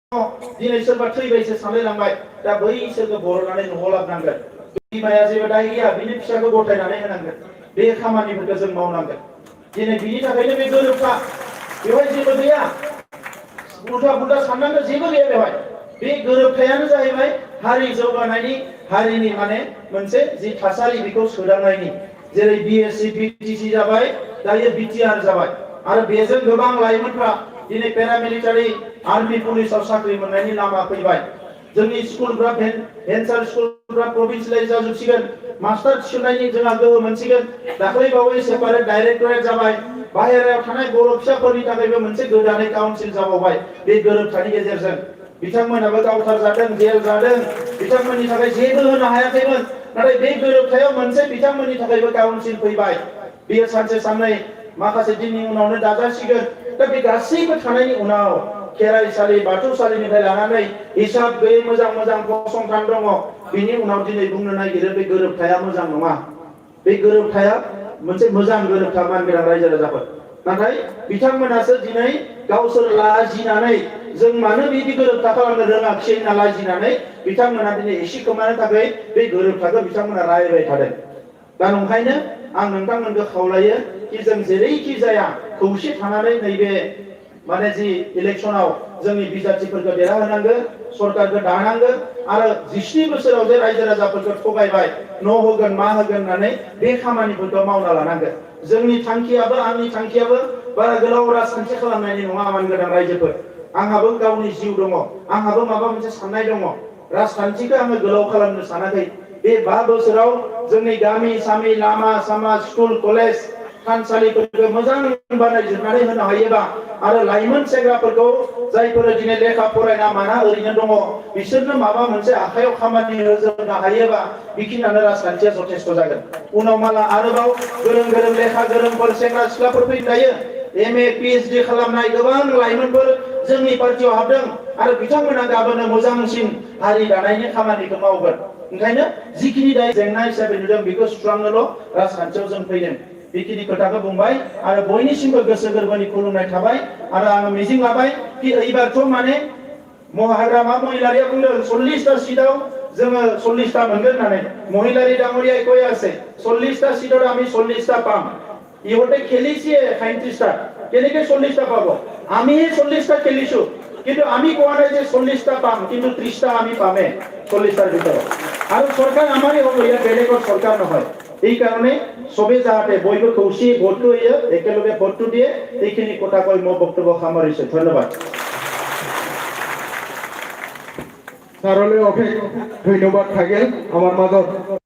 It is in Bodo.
दिनै सोरबा थैबायसो सानलायलांबाय दा बैसोरखौ बर'नानै न'आव लाबोनांगोन बिमाया जेबो दाय गैया बिनि फिसाखौ गथायनानै होनांगोन बे खामानिफोरखौ जों मावनांगोन दिनै बिनि थाखायनो बे गोरोबथा बेवहाय जेबो गैया उल्था पुल्था साननांगौ जेबो गैया बेवहाय बे गोरोबथायानो जाहैबाय हारि जौगानायनि हारिनि माने मोनसे जि थासारि बेखौ सोदांनायनि जेरै बिएससि बिटिसि जाबाय दायो बिटिआर जाबाय आरो बेजों गोबां लाइमोनफ्रा दिनै पेरामिलिटारि आर्मी पुलिसाव साख्रि मोननायनि लामा फैबाय जोंनि स्कुलफ्रा भेन्सार स्कुलफ्रा प्रभिन्सियेलाइज जाजोबसिगोन मास्टार थिसननायनि जोंहा गोहो मोनसिगोन दाख्लै बावै सेपारेट डाइरेक्टरेट जाबाय बाहेरायाव थानाय बर' फिसाफोरनि थाखायबो मोनसे गोदानै काउन्सिल जाबावबाय बे गोरोबथानि गेजेरजों बिथांमोनाबो गावथार जादों जेल जादों बिथांमोननि थाखाय जेबो होनो हायाखैमोन नाथाय बे गोरोबथायाव मोनसे बिथांमोननि थाखायबो काउन्सिल फैबाय बेयो सानसे साननै माखासे दिननि उनावनो दाजासिगोन दा बे गासैबो थानायनि उनाव खेराइसालि बाथौसालिनिफ्राय लानानै हिसाब गैयै मोजां मोजां फसंथान दङ बिनि उनाव दिनै बुंनो नागिरो बे गोरोबथाया मोजां नङा बे गोरोबथाया मोनसे मोजां गोरोबथा मानगोनां रायजो राजाफोर नाथाय बिथांमोनासो दिनै गावसोर लाजिनानै जों मानो बिदि गोरोबथा खालामनो रोङाखिसै होनना लाजिनानै बिथांमोना दिनै एसे खोमानो थाखाय बे गोरोबथाखौ बिथांमोना रायबाय थादों दा नंखायनो आं नोंथांमोनखौ खावलायो कि जों जेरैखि जाया खौसे थानानै नैबे माने जि इलेक्शनाव जोंनि बिजाथिफोरखौ देरहाहोनांगौ सरकारखौ दानांगौ आरो 17 बोसोराव जे रायजो राजाफोरखौ थगायबाय न' होगोन मा होगोन होननानै बे खामानिफोरखौ मावना लानांगोन जोंनि थांखियाबो आंनि थांखियाबो बारा गोलाव राजखान्थि खालामनायनि नङा मानगोनां रायजोफोर आंहाबो गावनि जिउ दङ आंहाबो माबा मोनसे साननाय दङ राजखान्थिखौ आङो गोलाव खालामनो सानाखै बे 5 बोसोराव जोंनि गामि सामि लामा सामा स्कुल कलेज थानसालिफोरखौ मोजां बानायजोबनानै होनो हायोबा आरो लाइमोन सेंग्राफोरखौ जायफोर दिनै लेखा फरायना माना ओरैनो दङ बिसोरनो माबा मोनसे आखायाव खामानि होजोबनो हायोबा बेखिनियानो राजखान्थिया जथेस्थ जागोन उनाव माला आरोबाव गोरों गोरों लेखा गोरोंफोर सेंग्रा सिख्लाफोर फैखायो एमए पिएचडि खालामनाय गोबां लाइमोनफोर जोंनि पार्टियाव हाबदों आरो बिथांमोना गाबोनो मोजांसिन हारि दानायनि खामानिखौ मावगोन ओंखायनो जिखिनि दाय जेंना हिसाबै नुदों बेखौ सुस्रांनोल' राजखान्थियाव जों फैदों बेखिनि खोथाखौ बुंबाय आरो बयनिसिमबो गोसो गोरबोनि खुलुमनाय थाबाय आरो आङो मिजिं लाबाय कि एबारथ' माने हाग्रामा महिलारिया बुंदों 40टा सीटआव जोङो 40टा मोनगोन होननानै महिलारी डाঙरिया কৈ আছে 40টা सीटত আমি 40টা পাম ইহঁতে খেলিছে 35টা কেনেকৈ 40টা পাব আমিহে 40টা খেলিছো কিন্তু আমি কোৱা নাই যে 40টা পাম কিন্তু 30টা আমি পামে 40টাৰ ভিতৰত আৰু চৰকাৰ আমাৰে হ'ব ইয়াত বেলেগৰ চৰকাৰ নহয় এই কাৰণে সবে যাতে বৈব কৌশি ভোটটো ইয়ে একেলগে ভোটটো দিয়ে এইখিনি কথা কৈ মই বক্তব্য সামৰিছো ধন্যবাদ সাৰলৈ অশেষ ধন্যবাদ থাকিল আমাৰ মাজত